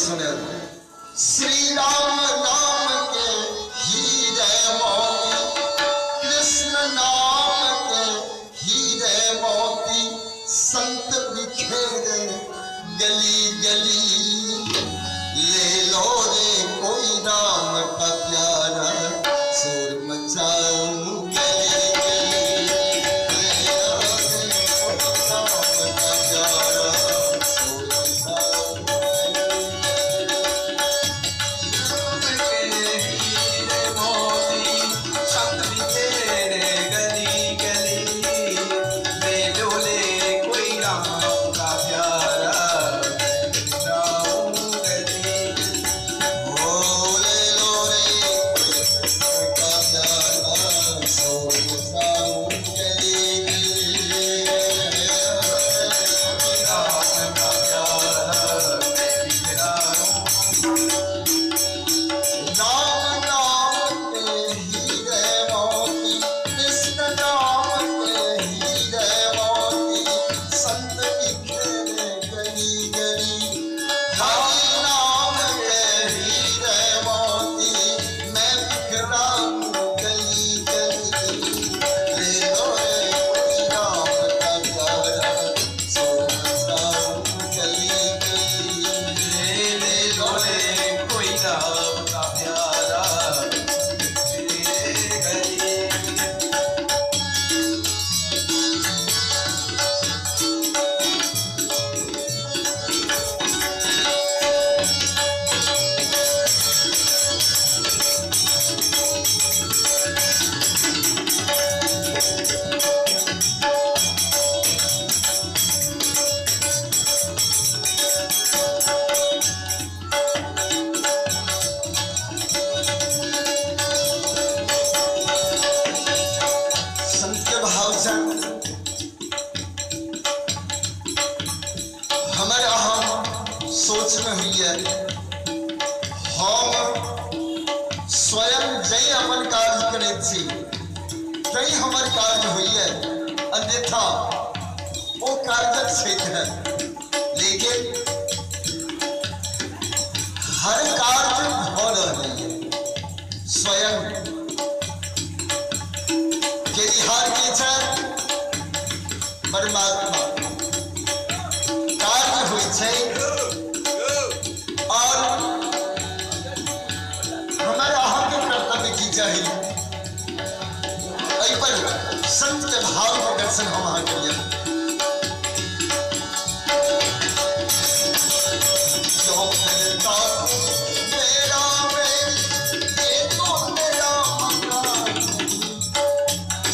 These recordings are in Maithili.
सुने श्री राम नाम के हीरे मोती, कृष्ण नाम के हीरे मोती, संत बिखेरे गली गली, ले लो रे कोई राम का प्यारा, शोर मचाऊं गली गली, ले लो रे कोई राम का प्यारा, शोर मचाऊं गली गली। मोती संत बिखेरे गली गली, ले लो ले कोई राम का प्यारा, जाऊं गली। ओ ले लो रे कोई का प्यारा, शोर मचाऊं गली गली, राम का प्यारा मैं बिखराऊं। राम नाम के हीरे मोती, कृष्ण नाम के हीरे मोती, संत बिखेरे गली गली, हरि नाम के हीरे मोती, मैं बिखराऊं गली गली, ले लो रे कोई राम का प्यारा, शोर मचाऊं गली गली, ले लो रे कोई राम का प्यारा, बिखरे गली। संत के भाव से हमर अहम सोच में हुई है, हम स्वयं जै अपन कार्य करैत छी तै हमर कार्य होइए, अन्यथा ओ कार्यक क्षेत्र है। लेकिन हर कार्य भऽ रहल है स्वयं केनिहार के छै परमात्मा, कार्य होइ छै और हमर अहाँके कर्तव्य की चाही, एहि पर संत के भाव के दर्शन हम अहाँ करिए। जो करता तू मेरा मेरी, ये तो तेरा मकान,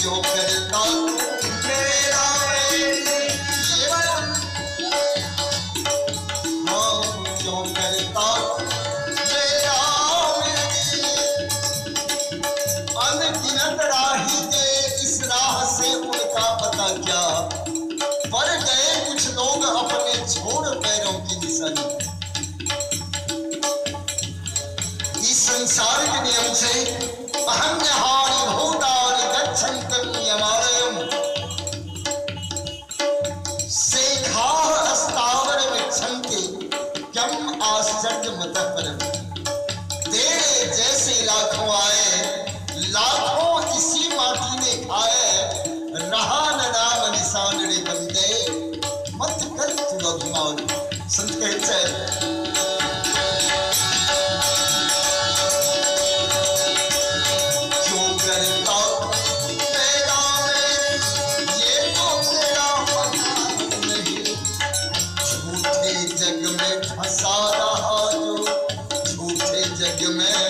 जो करता तू मेरा मेरी, ये हाँ, क्यों करता तू मेरा मेरी, अनगिनत राही के इस राह से उनका पता क्या, पर गए कुछ लोग अपने छोड़ पैरों की निशानी। इस संसार के नियम से अहन्यहानि भूतानि गच्छन्तं यमालयम्, शेखाः अस्तावरमिच्छन्ति क्यं आश्चर्य मतः परम्। तेरे जैसे लाखों आए, लाखों इसी माटी ने खाए, रहा न नाम निशान रे बंदे, मत कर तू अभिमान। संत कहते हैं क्यों करता तेरा मेरी, ये तो तेरा मकान नहीं, झूठे जग में फंसा रहा जो, झूठे जग में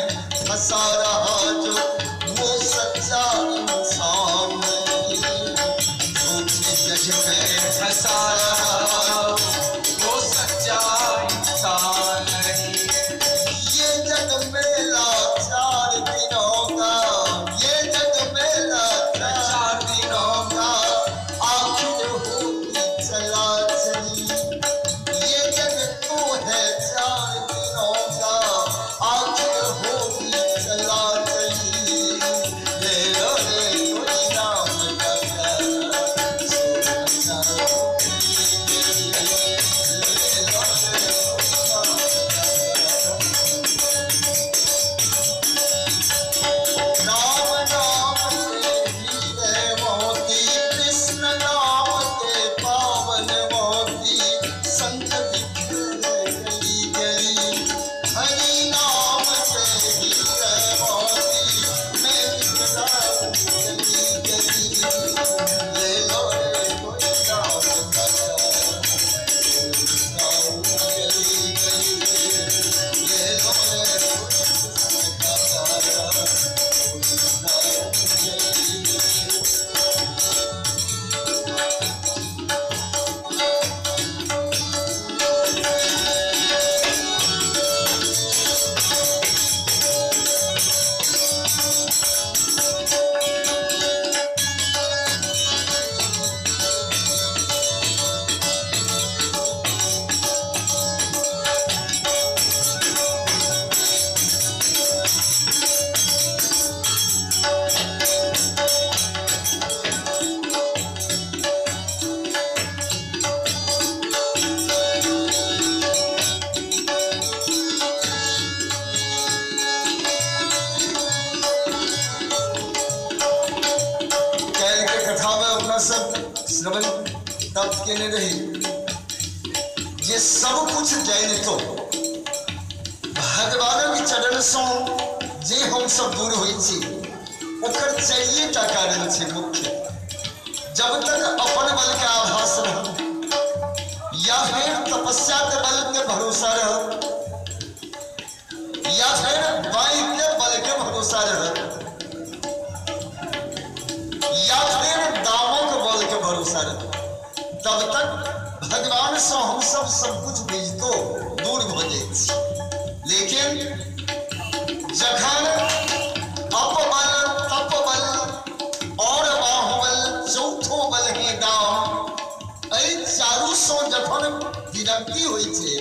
फंसा रहा जो, वो सच्चा इंसान नहीं, झूठे जग में फंसा रहा वो सच्चा इंसान नहीं। ये जग मेला चार दिनों का, ये जग मेला चार दिनों का, आखिर होगी चला चली, ये जग तो है चार दिनों का, आखिर होगी चला चली। श्रवण प्राप्त केने रही जे सब कुछ जानितो भगवानक चरण सँ जे हम सब दूर होइ छी ओकर चारिए टा कारण छै मुख्य। जब तक अपन बल के आभास रह या फिर तपस्या के बल के भरोसा रह या फिर बाई के बल के भरोसा रह या फिर दामों के बल के भरोसा रह, तब तक भगवान से हम सब सब कुछ बुझतो दूर हो जाए। लेकिन जखन अपबल तपबल और बाहुबल चौथो बल है दाम, एहि चारू सँ जखन विरक्ति होइ छै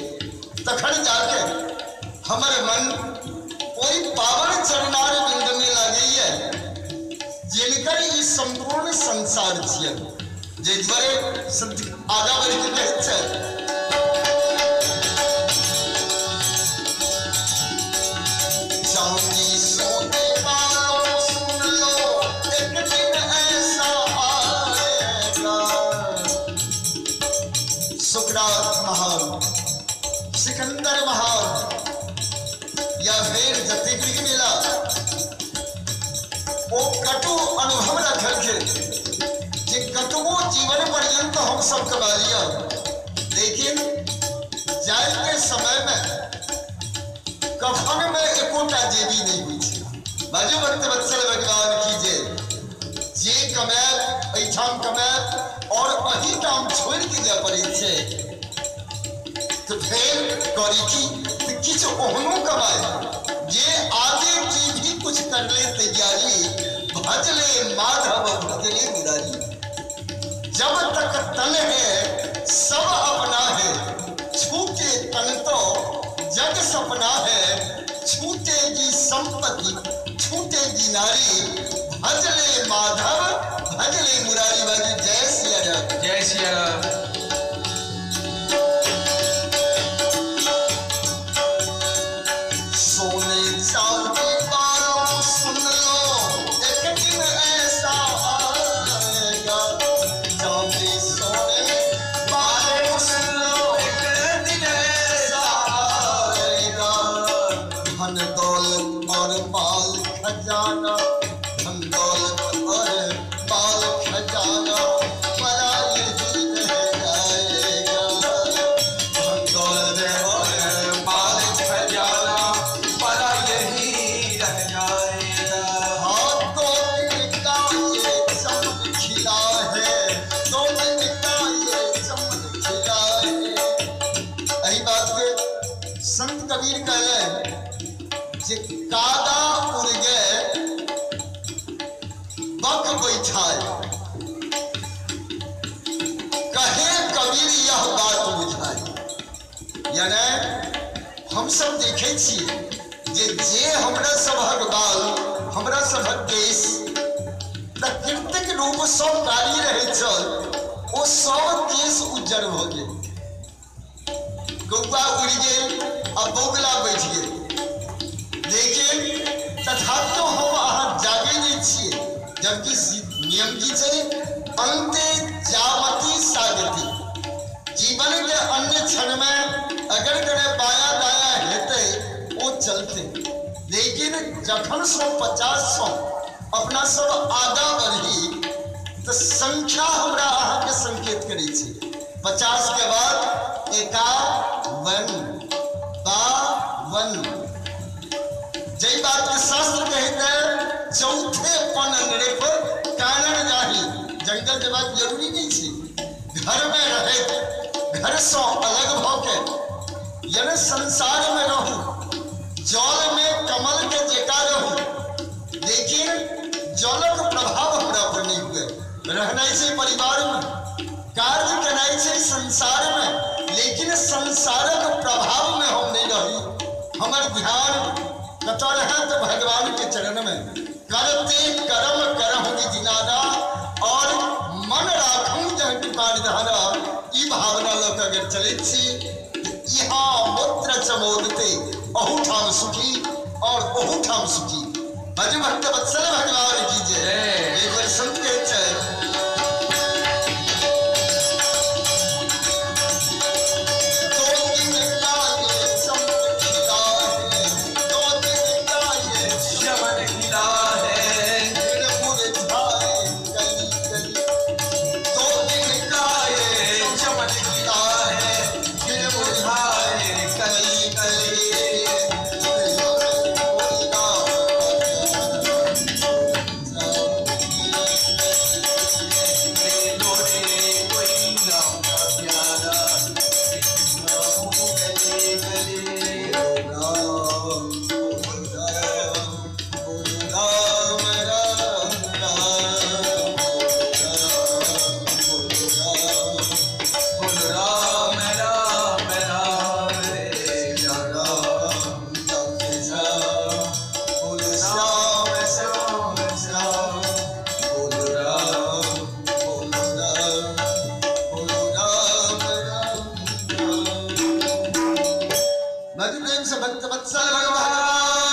तखन जाके हमर मन ओहि पावन चरणार बिंद में लागैया जिनकर ई संपूर्ण संसार छियै। जे दुआरे संत आगा बढ़ि के कहैत छै चांदी सोने वालों सुन लो एक दिन ऐसा आएगा। सुकरात महान, सिकंदर महान या फिर जतिक मेला ओ कटु अनुभव रखलखिन जे कतबो जीवन पर्यंत हम सब कमा लिया, लेकिन जाय के समय में कफन में एकोटा जेबी नहीं हुई छै। बाजू भक्त वत्सल भगवान की जय। जे कमायल एहिठाम कमायल और एहिठाम छोड़ि के जाय पड़ै छै तो फिर करी की तो किछु ओहनो कमाए जे आगे की भी कुछ कर ले तैयारी, भजले माधव भजले मुरारी। जब तक तन है सब अपना है, छूटे तन तो जग सपना है, छूटेगी संपत्ति छूटेगी नारी, भजले माधव भजले मुरारी। बाजू जय सिया राम। जय सिया राम। सोने चांदी वालों सुन लो एक दिन ऐसा आएगा। चांदी सोने वालों सुन लो एक दिन ऐसा आएगा। धन दौलत और माल खजाना, धन दौलत और माल खजाना परा यही रह जाएगा। धन दौलत और माल खजाना परा यही रह जाएगा। हाँ दो दिन का ये चमन खिला है, दो दिन का ये चमन खिला है। एही बात के संत कबीर कहले जे कादा उड़ गए बक बैठाए, कहे कबीर यह बात बुझाए। यानी हम सब देखे छियै जे जे हमरा सभक बाल हमरा सभक केश प्राकृतिक रूप सँ कारी रहै छल ओ सब केश उज्जर भऽ गेल, कौआ उड़ि गेल आ बौगला बैठ गेल। लेकिन तथापि हम अहाँ जागे नहि छियै, जबकि नियम की छै अन्ते जामती सागति। जीवन के अन्य क्षण में अगर करे बाया दाया हेतै ओ चलते, लेकिन जखन 150 सौ अपना सब आगा बढ़ी तो संख्या हमरा अहाँके संकेत करै छै। 50 के बाद 51 52, जै बात के शास्त्र कहैत है चौथे पन नृप कानन जाही। जंगल जेबाक जरूरी नहीं छै, घर में रहैत घर सँ अलग भऽ के यानी संसार में रहू, जल में कमल के जेका रहू, लेकिन जलक प्रभाव हमरा पर नहीं हुए। रहनाइ छै परिवार में, कार्य केनाइ छै संसार में, लेकिन संसारक प्रभाव में हम नहीं रही। हमर ध्यान कतऽ रहत भगवान के चरण में। करते कर्म करहु विधिनादा और मन राखू जहन कृपा निधाना। ई भावना लऽ के अगर चलैत छी इहाँ मूत्र चमोदते अहूठाम सुखी और ओहूठाम सुखी। भज भक्त वत्सल भगवान की जय। एक बार संत कहै छै भक्त वत्सल भगवान।